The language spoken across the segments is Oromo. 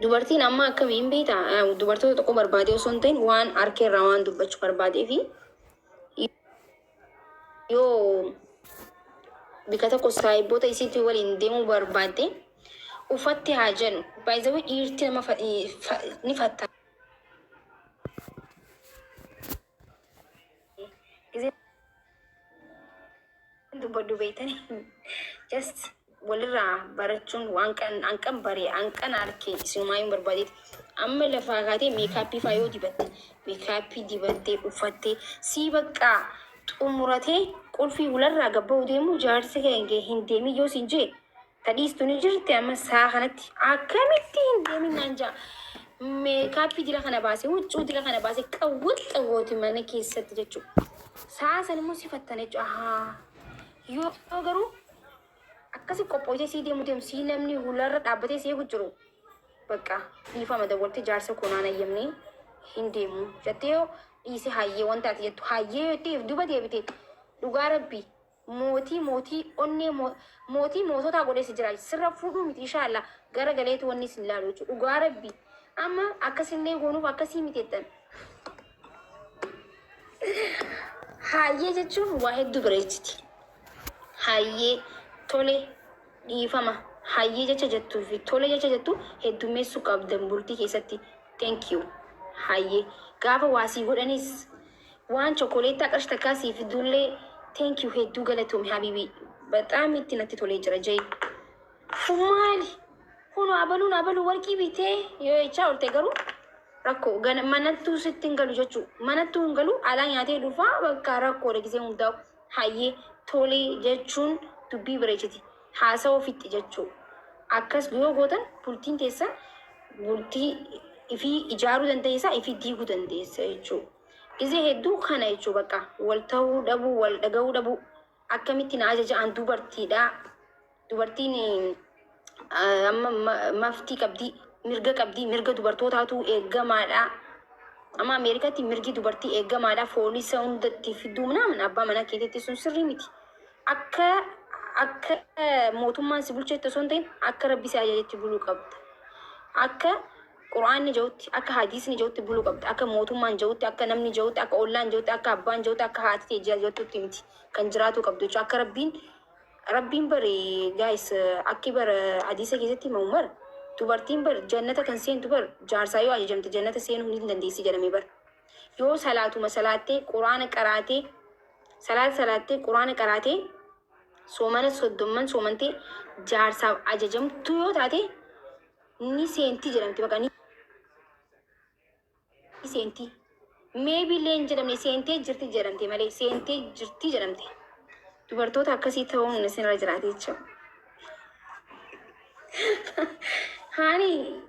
Dubartiin amma akkamii hin beektaa? Dubartoota tokko barbaadee osoo hin ta'in waan harka irraa waan dubbachuu barbaadee fi yoo bika tokko saayibboota isiitti waliin deemuu barbaadde uffatti haa jennu. By the way, dhiirti nama ni fatta. Gizee dubbadhu beektanii, just walirraa barachuun waan hanqan bare hanqan harkee isinumaayyuu barbaadeeti. Amma lafaa kaatee makeup faa yoo dibatte, makeup dibattee uffattee sii baqqaa xumuratee qulfii hularraa gabba'u deemu, jaarsi kee hin deemin yoo siin jee ta dhiistu ni jirti. Amma saa kanatti akkamitti hin deemin naan jaa? Makeup dila kana baasee, huccuu dila kana baasee, qawwaxxa gooti mana keessatti jechuudha. Saa san immoo si fattana jechuudha. Ahaa. Yoo garuu akkasi qophooytee sii deemu deemu sii namni hularra dhaabbatee si eegu jiru, bakka dhiifama dawwaltee jaarsa koo naan ayyamnee hin deemu jettee yoo dhiise, hayyee wanta ati jettu hayyee yoo jettee duuba deebite, dhugaa rabbii mootii mootii onnee mootii moototaa godhee si jira. Sirra fuudhuu miti, inshaallah gara galeetu wanni isin ilaalu jechuudha. Dhugaa rabbii amma akkasillee goonuuf akkasii miti jettan. Hayyee jechuun waa hedduu bareechiti. Hayyee, tole, dhiifama, hayyee jecha jettuu fi tole jecha jettu heddummeessuu qabdan bultii keessatti. Thank you. Hayyee. Gaafa waa sii godhanis, waan chokoleettaa qarshii takkaa sii fidullee, thank you, hedduu galatoomi habiibii. Baxaam itti natti tolee jira jee. Kun maali? Kun abaluun abaluu warqii bitee yoo jechaa oolte garuu rakkoo gana manattuu sitti hin galu jechuu, manattuu hin galu, alaa nyaatee dhufaa, bakka rakkoodha gisee hundaa'u. Hayyee, tolee jechuun dubbii bareechiti, haasawoo fixxi jechuu. Akkas yoo gootan bultiin teessan bultii ifii ijaaruu dandeessa, ifii diiguu dandeessa jechuu. Gisee hedduu kana jechuu, bakka wal ta'uu dhabuu, wal dhaga'uu dhabuu. Akkamitti na ajaja? An dubartiidha. Dubartiin amma maftii qabdi, mirga qabdi, mirga dubartootaatu eegamaadha. Amma Ameerikaatti mirgi dubartii eegamaadha. Foolisa hundatti fiduu minaamin abbaa manaa keetiitti sun sirrii miti. Akka mootummaan si bulchetti osoo hin ta'in akka rabbi si ajajetti buluu qabda. Akka Qur'aanni jedhutti, akka hadiisni jedhutti buluu qabda. Akka mootummaan jedhutti, akka namni jedhutti, akka ollaan jedhutti, akka abbaan jedhutti, akka haati ta'e jedhutti miti kan jiraatu qabdu jechuudha. Akka Rabbiin bari, guys, akki bar hadiisa keessatti himamu bar, dubartiin bar jannata kan seentu bar jaarsaa yoo ajajamte jannata seenuu hin dandeessi jedhame bar. Yoo salaatuma salaattee, quraana qaraatee, salaata salaattee, quraana qaraatee, soomana 30n soomantee, jaarsaaf ajajamtuu yoo taate ni seenti jedhamti, bakka ni seenti. Maybe illee hin jedhamne, seentee jirti jedhamte malee, seentee jirti jedhamte. Dubartoota akkasii ta'uun isinirra jiraate jechuudha. Haani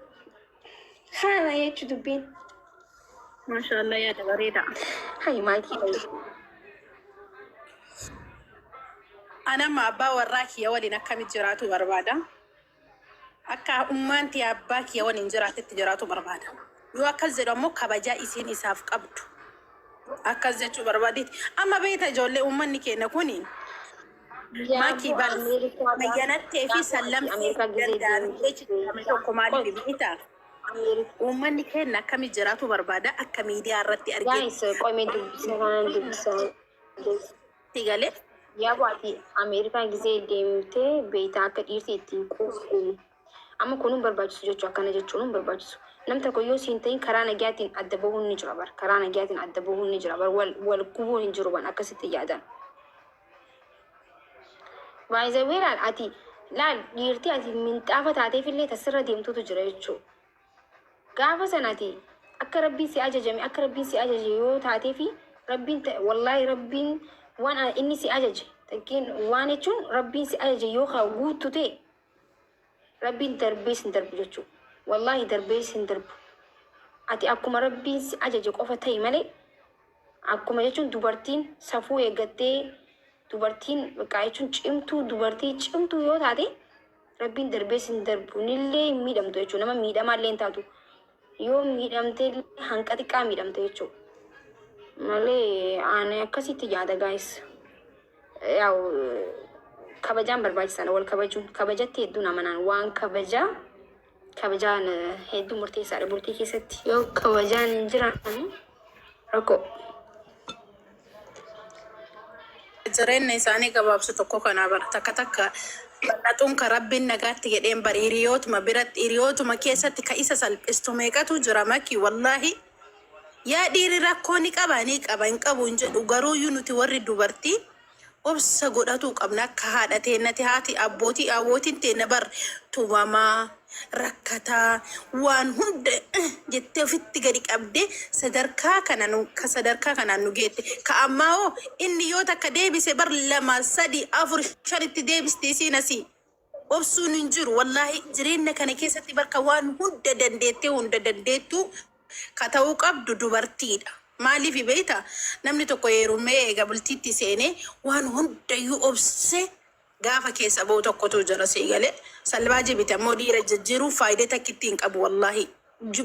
kana jechuu dubbiin. Maashaallah, yaada bareeda. Hayi maakii. Anamma abbaa warraa kiyya waliin akkamitti jiraatu barbaada? Akka ummaan tiyya abbaa kiyya waliin jiraatetti jiraatu barbaada. Yoo akkas jedhu ammoo kabajaa isiin isaaf qabdu. Akkas jechuu barbaadeeti. Amma beekta, ijoollee, uummanni keenya kuni makii Yaaboo bar Ameerikaa gaafa bayyanattee fi yaaboo ati sallamtee Ameerikaa gisee danda'an deemte jechi tokko maaliif beektaa? Ameerikaa Uummanni keenya akkamitti jiraatu barbaada akka miidiyaa irratti argee Guys, qoymee dubbisa kanaan dubbisa. galee. Yaaboo ati Ameerikaa gisee deemtee beektaa akka dhiirti ittiin quufu. Amma kun hin barbaachisu jechuu, akkana jechuun hin barbaachisu. Nam tokko yoo siin ta'in karaa nagayaatiin adda bahuun ni jira bar. Karaa nagayaatiin adda bahuun ni jira bar. Wal wal gubuun hin jiru ban akkasitti yaadan. By the way, laal, ati laal, dhiirti ati minxaafa taateefillee tasirra deemtutu jira jechuudha. Gaafa sana ati akka rabbiin si ajajame, akka rabbiin si ajaje yoo taatee fi rabbiin wallaahi rabbiin waan inni si ajaje takkiin waan jechuun rabbiin si ajaje yoo kaa guuttu ta'e, rabbiin darbee sin darbu jechuudha. Wallaahi darbee sin darbu. Ati akkuma rabbiin si ajaje qofa ta'i malee, akkuma jechuun dubartiin safuu eeggattee, dubartiin bakka jechuun cimtuu, dubartii cimtuu yoo taate, rabbiin darbee sin darbu, nillee hin miidhamtu jechuudha. Nama miidhamaa illee hin taatu. Yoo miidhamte illee hanqa xiqqaa miidhamte jechuudha. Malee ani akkasitti yaada, guys. Yaa'u kabajaan barbaachisaadha, wal kabajuun. Kabajatti hedduun amanaan waan kabajaa Kabajaan hedduu murteessaadha bultii keessatti. Yoo kabajaan hin jiraanne rakkoo. Jireenya isaanii gabaabsu tokko kanaa bara takka takka bal'atuun ka Rabbiin nagaatti jedheen bari hiriyootuma biratti, hiriyootuma keessatti ka isa salphistu meeqatu jira, Maki, wallaahi. Yaa dhiirri rakkoo ni qaba, ni qaba, hin qabu hin jedhu, garuuyyuu nuti warri dubartii obsa godhatuu qabna. Akka haadha teennati, haati abbootii abbootiin teenna bar tumamaa rakkataa waan hunda jettee ofitti gadi qabdee sadarkaa kana nu ka sadarkaa kanaan nu geette. Ka ammaa hoo, inni yoo takka deebise bar lama, sadi, afur, shanitti deebisti. Isiin asii obsuun hin jiru, wallaahi. Jireenya kana keessatti barka waan hunda dandeettee, hunda dandeettuu ka ta'uu qabdu dubartiidha. Maaliif beekta? Namni tokko heerumee eega bultiitti seenee waan hundayyuu obsee gaafa keessa ba'u tokkotu jira, sii galee? Salbaa jibite ammoo dhiira jijjiiruuf faayidaa takkitti hin qabu, wallaahi.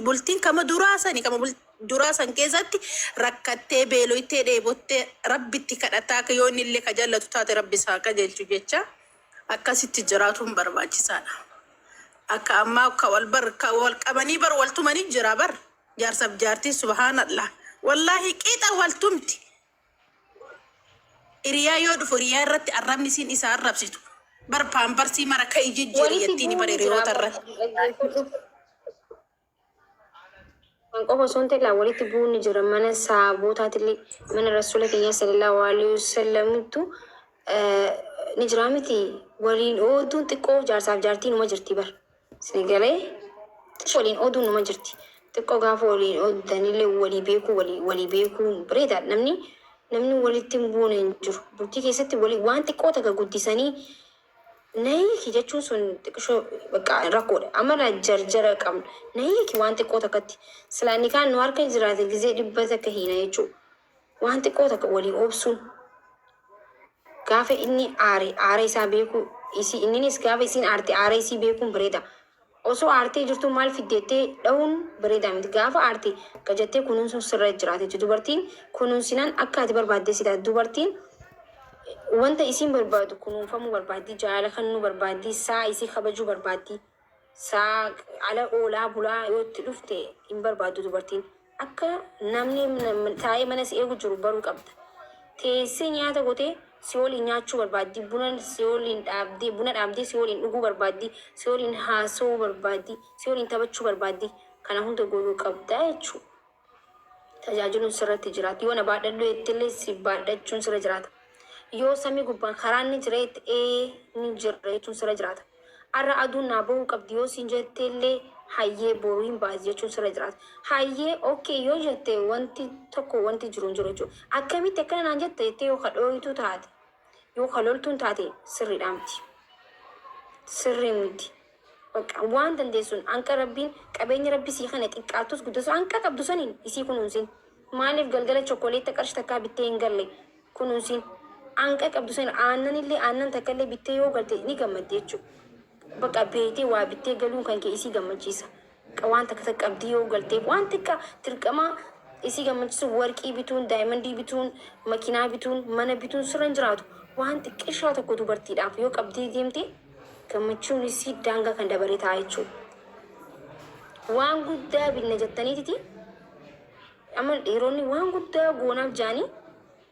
Bultiin kama duraa sani, kama duraa san keessatti rakkattee, beeloytee, dheebottee, Rabbitti kadhataa, akka yoo inni illee ka jaallatu taate Rabbi isaa qajeelchu jecha akkasitti jiraatuun barbaachisaadha. Akka ammaa ka wal bar ka wal qabanii bar wal tumanii jira bar, jaarsaaf jaartii, subhaanallah, wallaahi, qixa wal tumti. Hiriyaa yoo dhufu hiriyaa irratti arrabni isiin isa arrabsitu bar, paambarsii mara ka'i jijjiiri Walitti jettiin bar bu'uun jira hiriyoota bar, irratti. dhaggeeffadhu. Kan qofa osoo hin ta'in walitti bu'uun ni jira. Mana sahaabotaatillee, mana Rasuula keenya sallallahu alaihi wasallamittu ni jira miti. Waliin ooduun xiqqoo jaarsaaf jaartii numa jirti bar. Isin galee, xiqqoo waliin ooduun numa jirti. Xiqqoo gaafa waliin oodanillee walii beekuu, walii beekuun bareedaadha. Namni walitti hin buune hin jiru. Bultii keessatti walii waan xiqqoo takka guddisanii nahiiki jechuun sun xiqqishoo bakka rakkoodha. Amala jarjara qabna. Nahiiki waan xiqqoo takkatti. Silaa inni kaan nu harka jiraate gizee 100 hiina jechuudha. Waan xiqqoo takka walii obsuun, gaafa inni aare aara isaa beekuu, isii inninis gaafa isiin aarte aara isii beekuun bareeda. Osoo aartee jirtu maal fiddeettee dha'uun bareedaa miti. Gaafa aarte qajattee kunuunsuun sirra jiraata jechuudha. Dubartiin kunuunsinaan akka ati barbaadde si taate. Dubartiin wanta isiin barbaadu kunuunfamuu barbaaddi, jaalala kennuu barbaaddi, saa isii kabajuu barbaaddi. Saa ala oolaa bulaa yoo itti dhufte hin barbaaddu dubartiin. Akka namni taa'ee mana si eegu jiru baruu qabda. Teessee nyaata gootee si waliin nyaachuu barbaaddi. Buna si waliin dhaabdee, buna dhaabdee si waliin dhuguu barbaaddi. Si waliin haasa'uu barbaaddi. Si waliin taphachuu barbaaddi. Kana hunda godhuu qabda jechuudha. Tajaajiluun sirratti jiraata. Yoo na baadhadhu jettillee si baadhachuun sirra jiraata. Yoo samii gubbaan karaan ni jira jette, ee ni jira jechuun sirra jiraata. Har'a aduun naa bahuu qabdi yoo siin jetteellee, hayyee, boruu hin baasi jechuun sirra jiraata. Hayyee, okay yoo jette, wanti tokko wanti jiru hin jiru jechuudha. Akkamitti akkana naan jette jettee yoo ka dhooytuu taate, yoo ka loltuun taate, sirriidhaa miti. Sirrii miti. Bakka waan dandeessuun hanqa Rabbiin qabeenya Rabbi sii kana xiqqaattus guddatus hanqa qabdu saniin isii kunuunsin. Maaliif galgala chokkoleetta qarshii takkaa bittee hin galle? Kunuunsin. Hanqa qabdu saniin aannan illee, aannan takka illee bittee yoo galte ni gammaddi jechuudha. Bakka beektee waa bittee galuun kan kee isii gammachiisa. Waan takka takka qabdii yoo galteef, waan xiqqaa dirqama isii gammachiisu warqii bituun, diamondii bituun, makiinaa bituun, mana bituun sirra hin jiraatu. Waan xiqqishaa tokko dubartiidhaaf yoo qabdee deemte, gammachuun isii daangaa kan dabare ta'a jechuudha. Waan guddaa binna jettaniititi amma dhiironni waan guddaa goonaaf jaanii,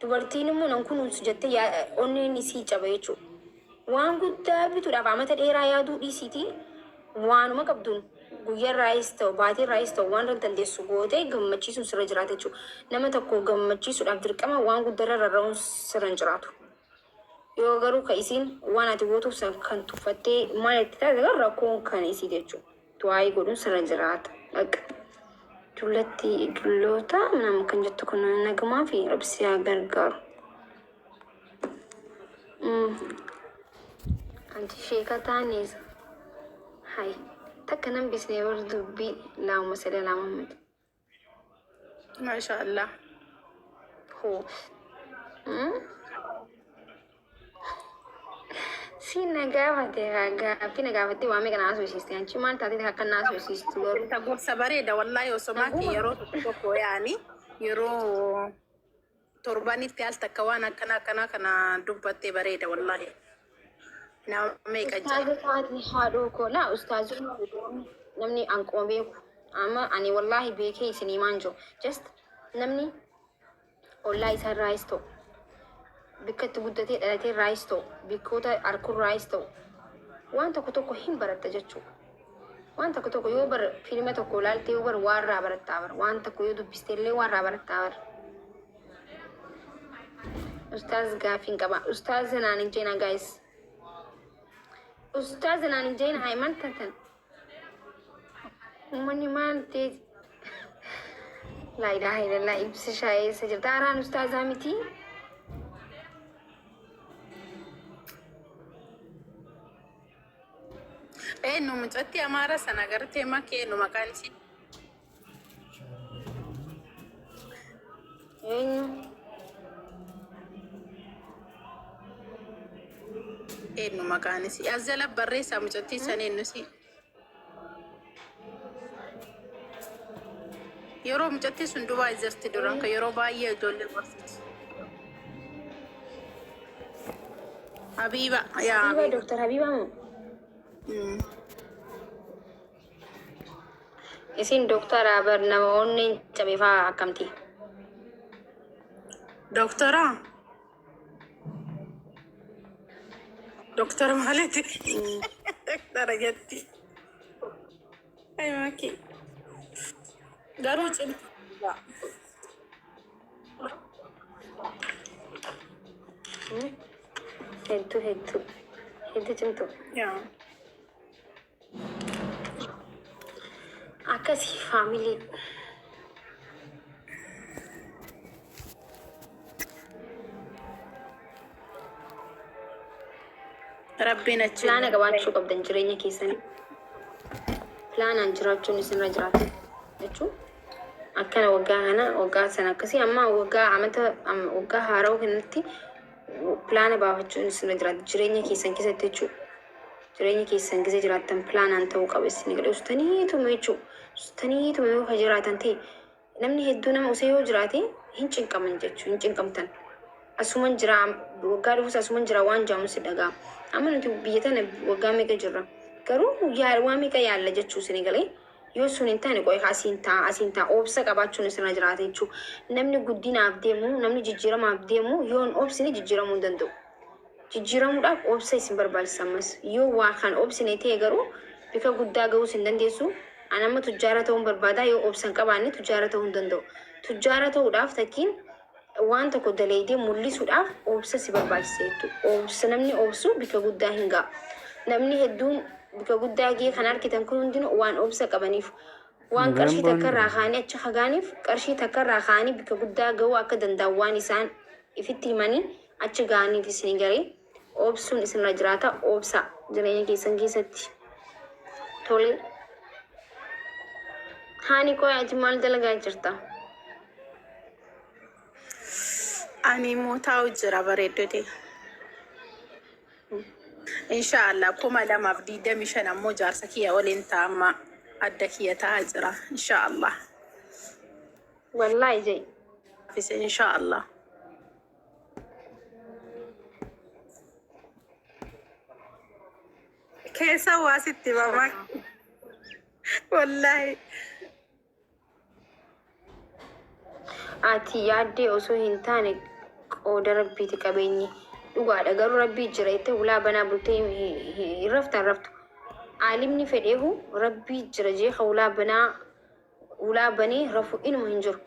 dubartiin immoo nan kunuunsu jettee onneen isii caba jechuudha. Waan guddaa bituudhaaf amata dheeraa yaaduu dhiisiitii, waanuma qabduun guyyaarraayis ta'u, baatiirraayis ta'u, waan dandeessu gootee gammachiisuun sirra jiraata jechuudha. Nama tokko gammachiisuudhaaf dirqama waan guddaarra rarra'uun sirra hin jiraatu. Yoo garuu ka isiin waan ati gootuuf san kan tuffattee maal itti taate, garuu rakkoon kan isii jechuudha. Du'aayii godhuun sirra jiraata. Dhaqa. Dullatti dulloota nama kan jettu kun nagumaa fi Rabbi si haa gargaaru. Anti sheeka taanes hay takka nan bisnee bar dubbii laamuma sada Muhammad. Maasha Allah. Hoo. Si na gaafate, gaaffii na gaafattee waamee kana haasofsiiste. Anchi maal taatee akka na haasofsiistu garuu? Ta gorsa bareeda, wallaahi. Osoo maakii Naguma. yeroo tokko tokko yaani yeroo torbanitti al takka waan akkana akkanaa kana dubbattee bareeda, wallaahi. Nama meeqa jira. Ustaaza taate haadhoo koo laa ustaazonni. Namni anquma beeku amma ani wallaahi beekee isin himaan jiru. Just namni ollaa isaa irraayis ta'u, bikka itti guddatee dhalatee irraayis ta'u, bikkoota arkurraayis ta'u, waan tokko tokko hin baratta jechuudha. Waan tokko tokko yoo bar fiilma tokko ilaalte yoo bar waan irraa barattaa bar, waan tokko yoo dubbiste illee waan irraa barattaa bar. Ustaaz gaaffiin qaba. Ustaaz naan hin jeena, guys. Ustaaz naan hin jeena, haa maal taatan? Uummanni maal ta'e? Laa ilaaha illallah, ibsa shaayee eessa jirta? Araan ustaazaa miti. Eenyu mucattii Amaara sana agartee makee, eenyu maqaan isii? Eenyu? Eenyu maqaan isii? As jala barreessaa, mucattii sana eenyu isii? Yeroo mucattii sun Dubaay jirti duraan kan yeroo baay'ee ijoollee gorsiti. Habiiba yaa Habiiba. Habiiba. Doktar Habiiba moo? Isin doktara bar, nama onneen cabe fa'aa akkamti? Doktora? Doktora maaliiti? Doktora jetti. Ay maki. Garuu cimtu. Hedduu hedduu hedduu cimtu. Yaa. Akkasii, family. Rabbiin achi. Pilaana qabaachuu qabdan jireenya keessanii. Pilaanaan jiraachuun isinirra jiraata jechuun akkana waggaa kana, waggaa sana akkasii, amma waggaa amata waggaa haarawaa kanatti pilaana baafachuun isinirra jiraata jireenya keessan keessatti jechuudha. Jireenya keessan keessa jiraattan pilaanaan ta'uu qaba isin galee ustaniituma jechuudha. Ustaniituma yoo ka jiraatan ta'e, namni hedduu nama usee yoo jiraate hin cinqaman jechuudha, hin cinqamtan. Asuman jira, waggaa dhufus asuman jira waan jaamu si dhaga'a. Amma nuti biyya tana waggaa meeqa jirra? Garuu waa meeqa yaalla jechuu isin galee, yoo sun hin taane qo'ee asiin ta'a, asiin ta'a, obsa qabaachuun isinirra jiraata jechuudha. Namni guddinaaf deemu, namni jijjiiramaaf deemu yoo hin obsine jijjiiramuu hin danda'u. Jijjiiramuudhaaf obsa isin barbaachisa ammas. Yoo waa kan obsine ta'e garuu bika guddaa ga'uus hin dandeessu. Ani amma tujjaara ta'uun barbaada, yoo obsa hin qabaanne tujjaara ta'uu hin danda'u. Tujjaara ta'uudhaaf takkiin waan tokko dalaydee mul'isuudhaaf obsa si barbaachisa jechuudha. Obsa namni obsu bika guddaa hin ga'a. Namni hedduun bika guddaa ga'e kan argitan kun hundinuu waan obsa qabaniif. Waan qarshii takka irraa ka'anii achi hagaaniif, qarshii takka irraa ka'anii bika guddaa ga'uu akka danda'an waan isaan ifitti himanii achi ga'aniif isin garee obsuun isinirra jiraata, obsa jireenya keessan keessatti. Tole. Haani koo, ati maal dalagaa jirta? Ani immoo taa'u jira, bareeddute. Inshaallah 2025 ammoo jaarsa kiyya waliin taa'amma, adda kiyya taa'aa jira. Inshaallah. Wallaahi jee. Fise inshaallah. Keessa waa sitti himamaa. Wallaahi. Ati yaaddee osoo hin taane qooda rabbiiti qabeenyi. Dhugaadha, garuu rabbii jira jettee hulaa banaa bultee hin rafta, hin raftu. Aalimni fedheehu rabbii jira jee ka hulaa banaa hulaa banee rafu inuma hin jiru.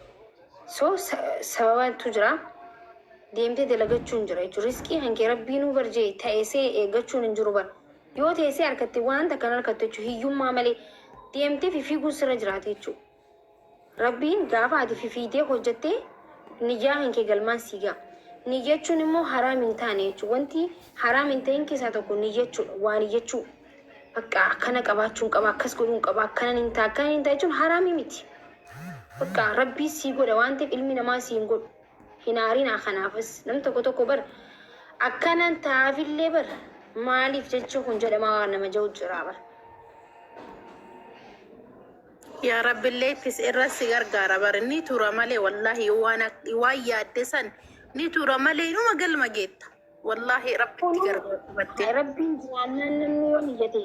So sababatu jira. Deemtee dalagachuun jira jechuudha. Riskii kan kee rabbiinuu bar jee ta'esee eeggachuun hin jiru bar. Yoo teessee harkatte waan takka hin harkattu jechuudha. Hiyyummaa malee deemtee fifiiguun sirra jiraata jechuudha. Rabbiin gaafa ati fifiidee hojjattee niyyaa kan kee galmaan sii ga'a. Niyyachuun immoo haraam hin taane jechuudha. Wanti haraam hin ta'in keessaa tokko niyyachuudha. Waa niyyachuu. Bakka akkana qabaachuun qaba, akkas godhuun qaba, akkanan hin ta'a, akkanan hin ta'a jechuun haraamii miti. Bakka rabbii sii godha waan ta'eef ilmi namaa sii hin godhu. Hin aarinaa kanaafis nam tokko tokko bar akkanan ta'aafillee bar maaliif jechi kun jedhamaa waan nama ja'u jira bar. Yaa Rabbillee ittis irra si gargaara bar, ni tura malee, wallaahi waan yaadde san ni tura malee inuma galma geetta. Wallaahi Rabbitti gargaara qabattee. Rabbiin jiraannaan namni yoo niyyate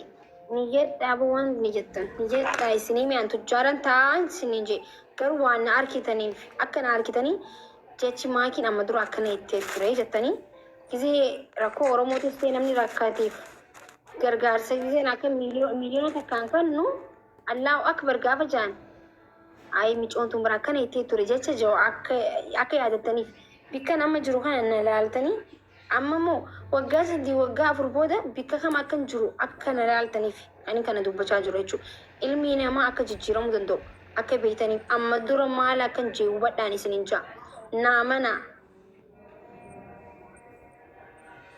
Niyyadhaa boo waan ni jettan. Niyyadhaa isinii mi'aan tujjaaran taa'an isiniin jee. Garuu waan na arkitaniif akka na arkitanii jechi maakiin amma dura akkana jettee ture jettanii gizee rakkoo Oromootis ta'e namni rakkateef gargaarsa gizeen akka miiliyoona takkaan kannu Allahu Akbar gaafa jaan ayi micoon tun bara akkana jettee ture jecha jiru akka yaadattaniif bikkan amma jiru kana na laaltanii amma immoo waggaa 3 waggaa 4 booda bikka kam akkan jiru akka na laaltaniif ani kana dubbachaa jiru jechuudha. Ilmi namaa akka jijjiiramuu danda'u akka beektaniif amma dura maal akkan jee hubadhaan isinin ja'a. Naa manaa.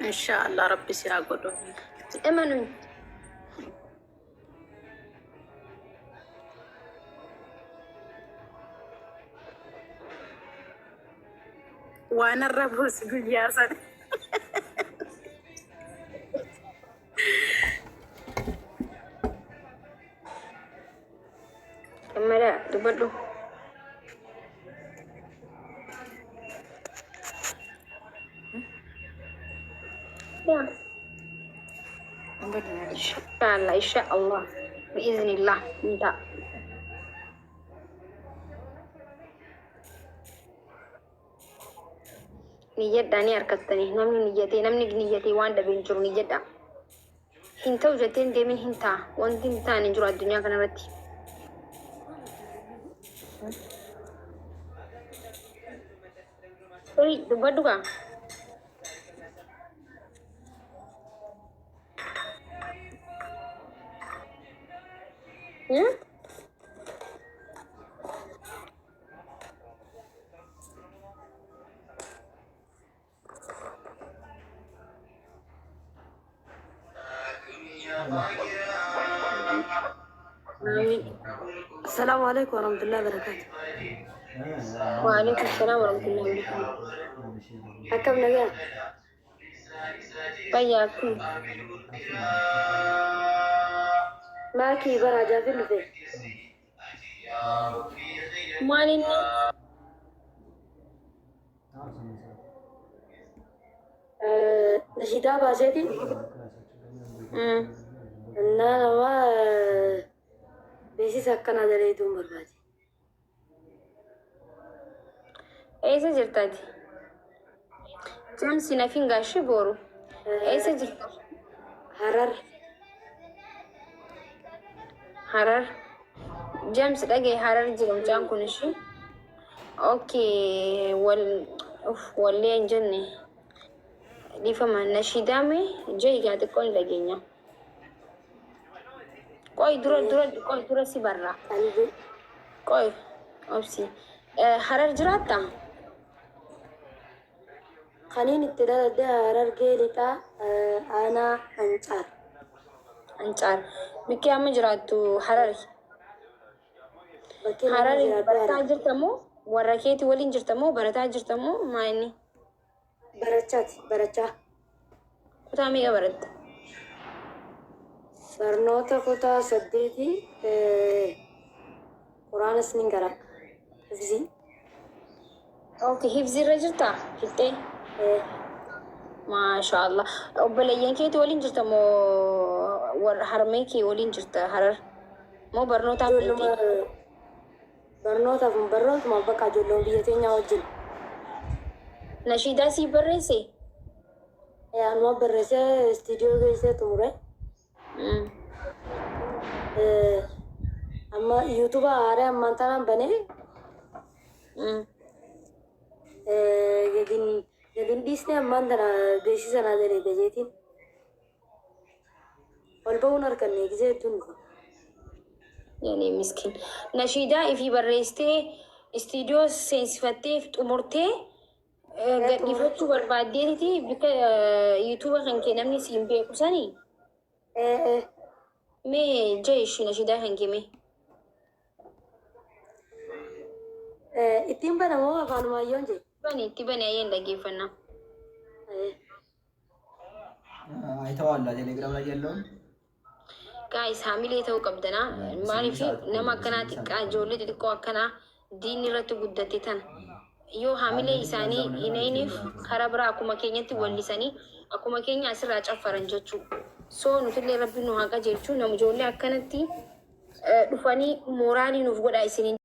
Inshaallah rabbi si haa godhu. Emanuun. Waan irra buusi guyyaa sana. Gammada dubbadhu. Yaa. Inshallah, inshallah. Biiznillah. Ni ta'a. Niyyadhaa ni harkattanii. Namni niyyatee namni niyyatee waan dhabe hin jiru niyyadhaa. Hin ta'u jettee hin deemin hin ta'a. Wanti hin taane hin jiru addunyaa kanarratti. Oi, dubbadhu kaa. Hmm? Amiin. Assalaamu alaikum warahmatullahi wabarakatuh. Waalaikum salaam warahmatullahi wabarakatuh. Akkam nagaa? Fayyaa akkam? Maakii bara ajaa'ibin dhufe. Maal inni? Nashiidaa baaseeti. Innaa nama beeksisa akkanaa daleetuun barbaade. Eessa jirta ati? Jaamsi nafin gaashii booru. Eessa jirta? Harar. Harar. Jaamsi dhagaye Harar jira mucaan kun ishii. Okay, wal uf wallee hin jenne. Dhiifama nashiidaa mee jahi gaa xiqqoo ni dhageenya. Qoy dura dura qoy dura si barra. Qalbii. Qoy obsi. Harar jiraatta? Kaniin itti dhaladhe Harargee Lixaa aanaa Ancaar. Ancaar. Bikkee amma jiraattu Harari. Bakkeen amma Harari jiraadhu barataa Harari. jirta moo warra keeti waliin jirta moo barataa jirta moo maa inni? Barachaati barachaa. Kutaa meeqa baratta? Barnoota kutaa saddeeti Quraanas nin qara'a. Hifzii. Okay, hifzii irra jirta? Fixxee? Ee. Maasha Allah. Obboleeyyan keeti waliin jirta moo warra harmee kee waliin jirta Harar? Moo barnootaaf Ijoolluma deemtee? barnootaaf barnootumaaf bakka ijoolluma biyya teenyaa wajjin. Nashiidaa siif barreesse? Ee, anuma barreessee istiidiyoo geessee xumure. Amma yuutuuba haaraa ammaan tanaan banee gadin gadin dhiisne ammaan tana beeksisa naa daleega jeetiin. Ol ba'uun harkanne gisee hedduun dhufa. Yani miskin. Nashiidaa ifii barreessitee istiidiyoo seensifattee xumurtee gadhiifachuu barbaaddeetiti bika yuutuuba kan kee namni siin beeku sanii. Ee ee. Mee jeeshi nashiidaa kan kee mee. Ittiin bana moo afaanumaan jee? Bani itti bani ayyeen dhaggeeffannaa. አይተዋል ቴሌግራም ላይ ያለውን Guys, haamilee ta'uu qabdanaa. Maaliif nama akkanaa xiqqaa ijoollee xixiqqoo akkanaa diinni irratti guddate tana yoo haamilee isaanii hin eeyiniif karaa biraa akkuma keenyatti wallisanii akkuma keenya asirraa caffaran jechuu. So nutillee rabbi nu haa qajeelchu. Nam ijoollee akkanatti dhufanii mooraalii nuuf godhaa isiniin.